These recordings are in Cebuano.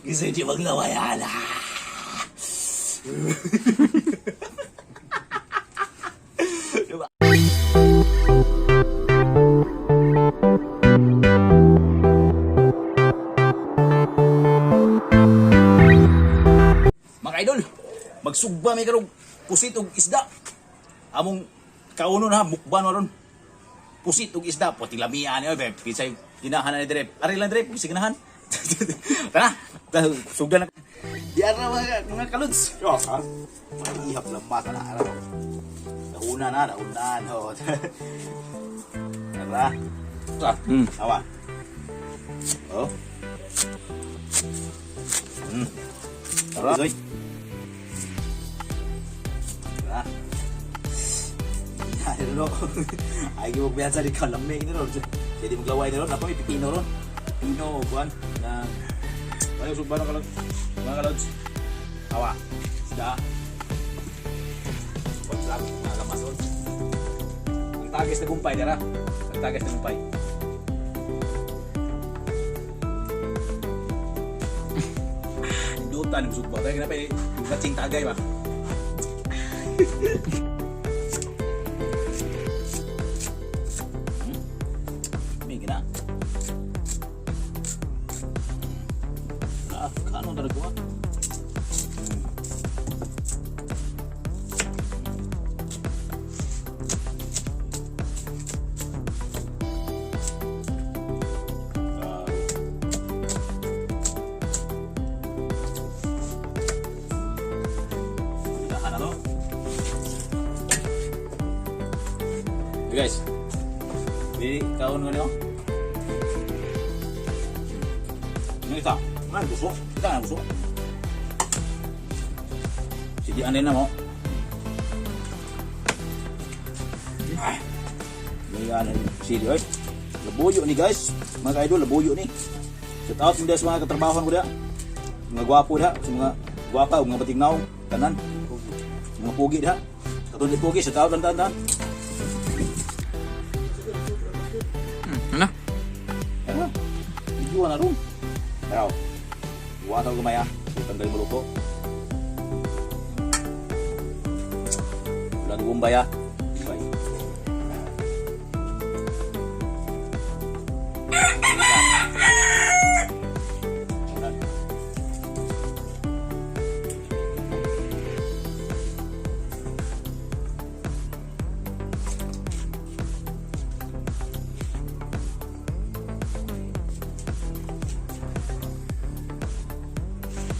Kasi di maglaway ala. Diba? Mga idol, magsugba may karong pusit og isda. Among kauno na mukba na ron. Pusit og isda, puting lamian ni oy, kinsay ginahan na ni dire. Ari lang dire, sige ginahan. Tara, tara, sugdan na. Di ara mga kaluds. Yo, ha? Ihap lang mata na ara. Dahunan na, dahunan. Oh. Tara. Tara. Awa. Oh. Tara. Zoy. Tara. Ay, no. Ay, gibog biyan sa di ka lamig ni ron. Kaya di maglaway ni ron. Napa may pipino ron. Pipino, buwan. Na, ano sugba ng kalod? Mga kalods. Awa. Isda. What's up, mga kamason? Ang tagis na gumpay, dara. Ang tagis na gumpay. Dutan yung sugba. Tayo kinapay, yung tagay ba? May gina. Ah, kano talaga ko? Ah. Ginahan na to. Hey guys. Di kaon ko niyo. Ano ita? Ano gusto? Ita na gusto. Sige, ano na mo? Ah. Ganyan sili oy. Labuyo ni guys. Mga idol, labuyo ni. Shout out mo sa mga katrabaho ko diha. Mga gwapo diha, sa mga gwapa ug mga batignaw, tanan. Mga pugi diha. Katong di pugi, shout out lang tanan. Ano? Ano? Video na ron. Pero, iwasan ko gamay ah. Tanggal mo luto. Wala gumbay ah. Gumbay. Wala.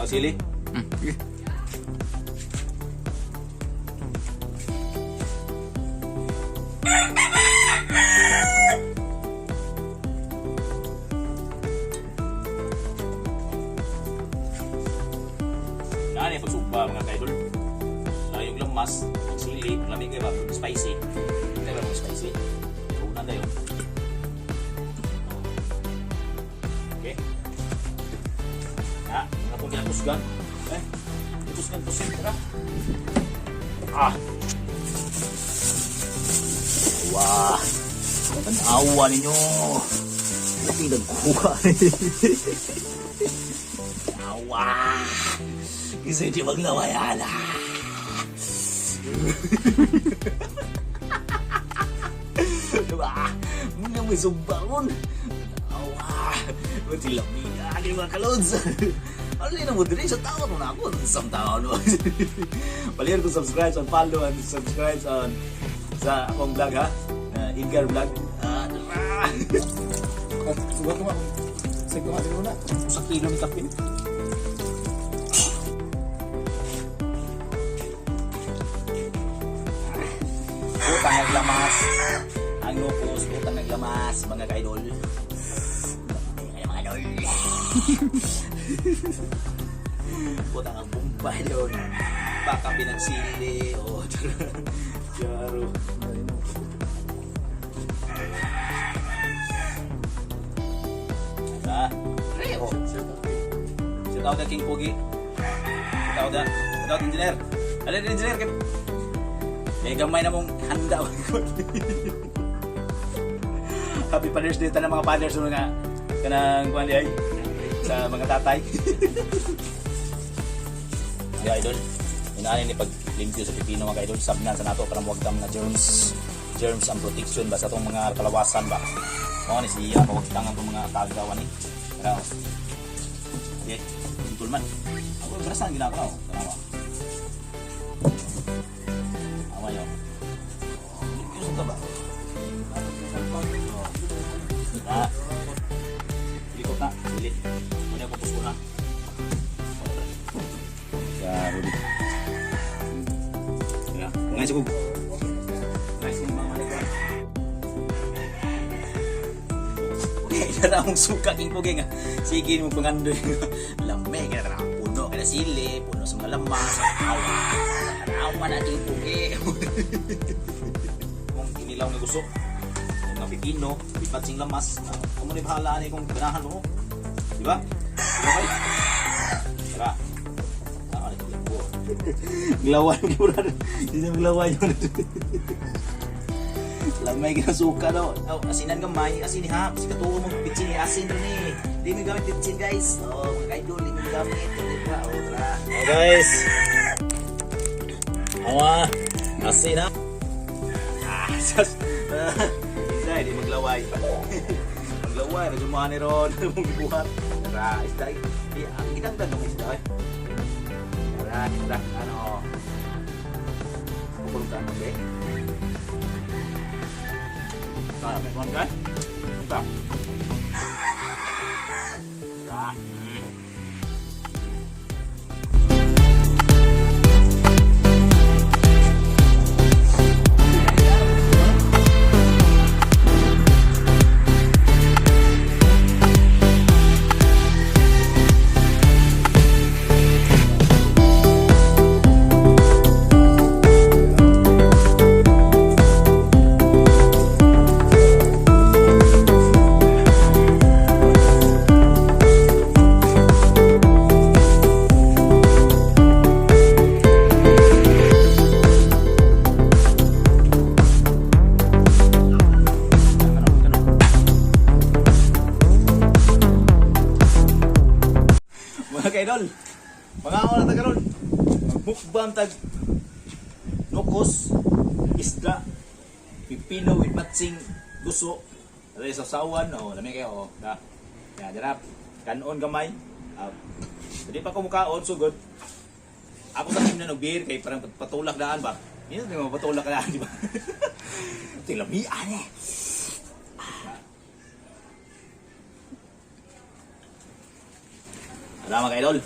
Ah, sili. Sige. Nani pagsugba mga kaidol. Na yung lamas, ang sili, ang lamig ba, spicy. Kaya ba spicy? Una tayo. Okay. Na, nga pong ginakusgan. Eh, ginakusgan po siya. Ah. Wah. Tanawa ninyo. Lagi nagkuha. Awa. Kasi di maglaway ala. Diba? Mga may sumbangon. Awa. Mati lamig. Di mga kalods. Ano na mo diri sa tao na ako sa tao no. Palihan ko subscribe and follow and subscribe on sa akong vlog ha. Na Edgar Vlog. Ah, tara. Sugat ko nga. Sige ko nga siguro na. Sa kilo ni kapin. Utang naglamas. Ang lupos, utang naglamas, mga kaidol. Ay, mga idol. Utang ang bumbay yun. Baka pinagsili. Oh, Jaro. Ah, oh. Shout out King Pogi. Shout out da. Shout out engineer. Ano din engineer kay May gamay na mong handa. Happy Father's Day tanang mga fathers nga kanang kuan di ay. Sa mga tatay. Yeah, idol. Inaani ni pag limpyo sa pipino, mga idol, sabnan sa nato para muwag mga germs. Germs ang protection ba sa atong mga kalawasan ba. Mao ni siya mawagtang ang mga tagawan ni. Pero okay, idol man. Ako brasan ginagawa ko. Tanawa. Awa yo. Limpyo sa taba. Ah. Likot na, dili. Muna ko puso na. Sa Rudy. Ya, ngay sa kug. Ngay sa mga malikon. Okay, na akong suka king pugi nga. Sige mo pangandoy. Lame kaya na puno kaya sili, puno sa mga lamas, awa. Awa na king pugi. Kung kinilaw nga gusto, kung nga pipino, pipat sing lamas, kung mo ni bahala ni kung ganahan mo. Di ba? Okay. Tara. Ah, ano ito? Glawan ko na. Hindi na glawan yun. Lamay ka suka daw. Oh, asinan gamay, asin ha. Si katuo mo bitsin ni asin rin eh. Di mo gamit bitsin, guys. Oh, mga idol, di mo gamit. Di ba? Oh, tara. Oh, guys. Awa. Asin ha. Ah, sas. Isda, di maglaway. Maglaway, radyo mo ni ron. Mong gibuhat. Tara, isda. Di, ang gitangtang ng isda. Eh. Tara, tara, ano. Pupunta mo, okay? Tara, may one guy. Punta. Tara. Ano, ano? Mga kaidol, mga ako na tagaron. Magmukbang tag nukos, isda, pipino with matsing guso. Dali sa sawan, oh, lami kayo, oh. Da. Ya, dirap. Kanon gamay. Ah, di pa ko mukaon, sugod. Ako sa team na og beer kay parang patulak daan ba. Hindi na patulak daan, di ba? Tilamian eh. Tara, mga idol.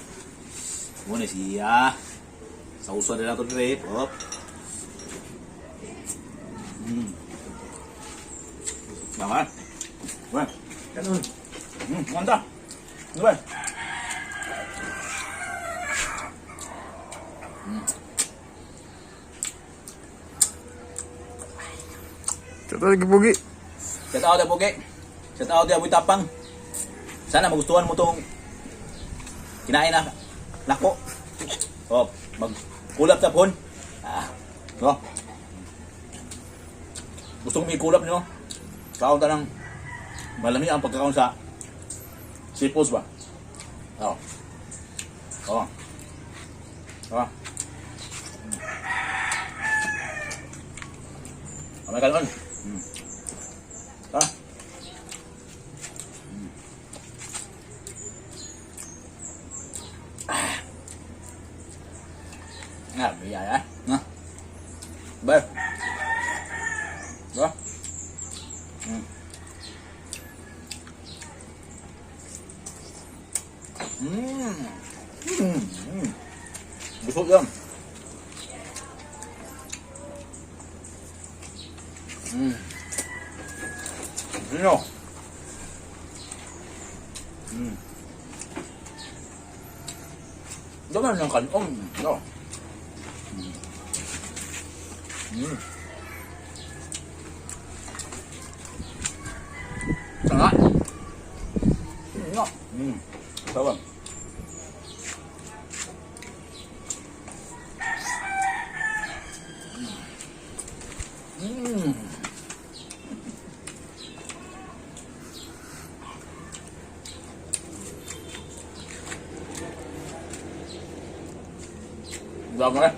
Muna siya. Sa uso na nato dire. Op. Tama. Wah. Ganun. Manta. Ano ba? Shout out kay Pugi. Shout out Abuge. Shout out Abuy Tapang. Sana magustuhan mo tong kinain na nako. Oh, magkulap tapon. Ah. No. Gusto kong ikulap niyo. Kaon ta ng malami ang pagkakaon sa sipos ba? Oh. Oh. Oh. Amay kalon. Tara. Ah, biya ya. Nah. Ba. Ba. Busog yan. Ano? Daman ng kanon. No. Tanga. No. Tawag. Dama eh.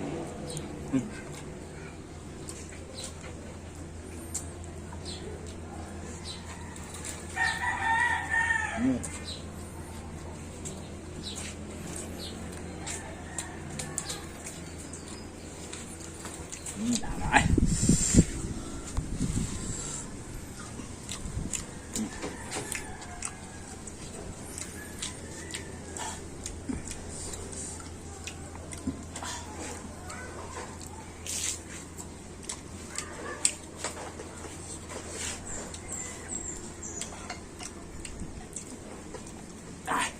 Tama eh. Ah.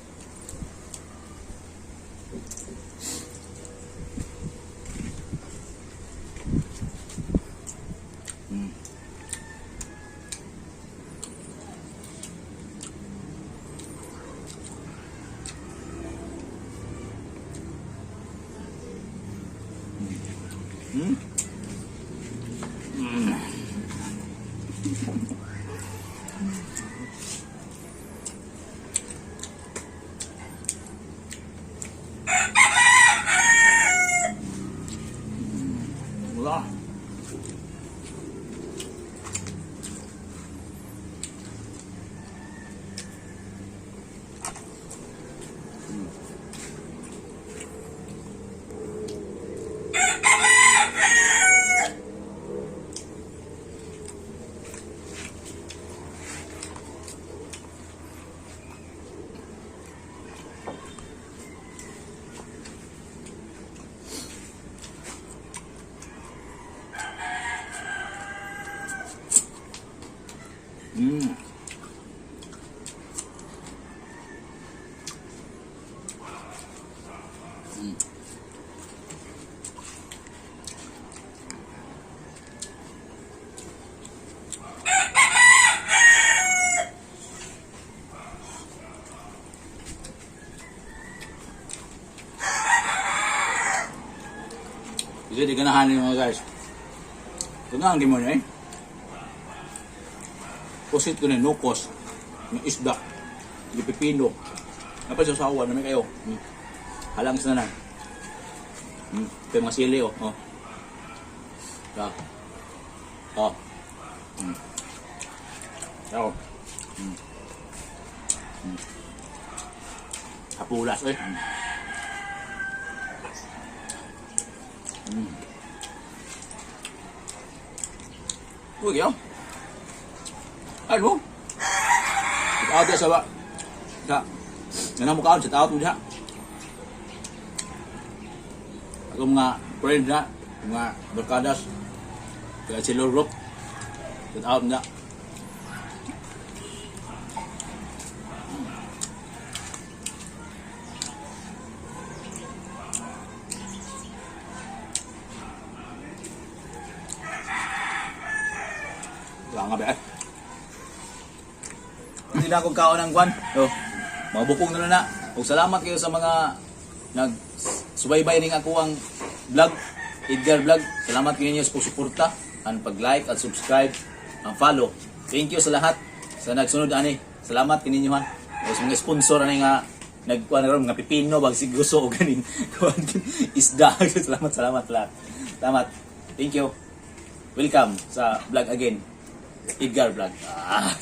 Wala. Kasi di ganahan ni mga guys. Ganahan di mo na eh. Pusit ko ni nukos, ng isda, ng pipino. Napagsasawa naman kayo. Halang sa na. Ito yung mga sili oh. Oh. Ah. Oh. Ako. Hapulas eh. Uy, kaya. Ano? Shout out sa ba? Sa Yan ang mukha, shout out mo siya. Ako mga friend na, mga barkadas, kaya si Lord Rock, shout out na. Wala nga ba eh. Hindi na akong kaon ng kwan. Oh, mga bukong na lang na. Og salamat kayo sa mga nag subaybay ning ako ang vlog, Edgar Vlog. Salamat kayo ninyo sa pagsuporta, ang pag-like at subscribe, ang follow. Thank you sa lahat sa nagsunod ani. Salamat kininyo ha. O sa mga sponsor ani nga nagkuan ron mga pipino bag siguso o ganing kuan isda. Salamat, salamat lahat. Salamat. Thank you. Welcome sa vlog again. Edgar Vlog. Ah.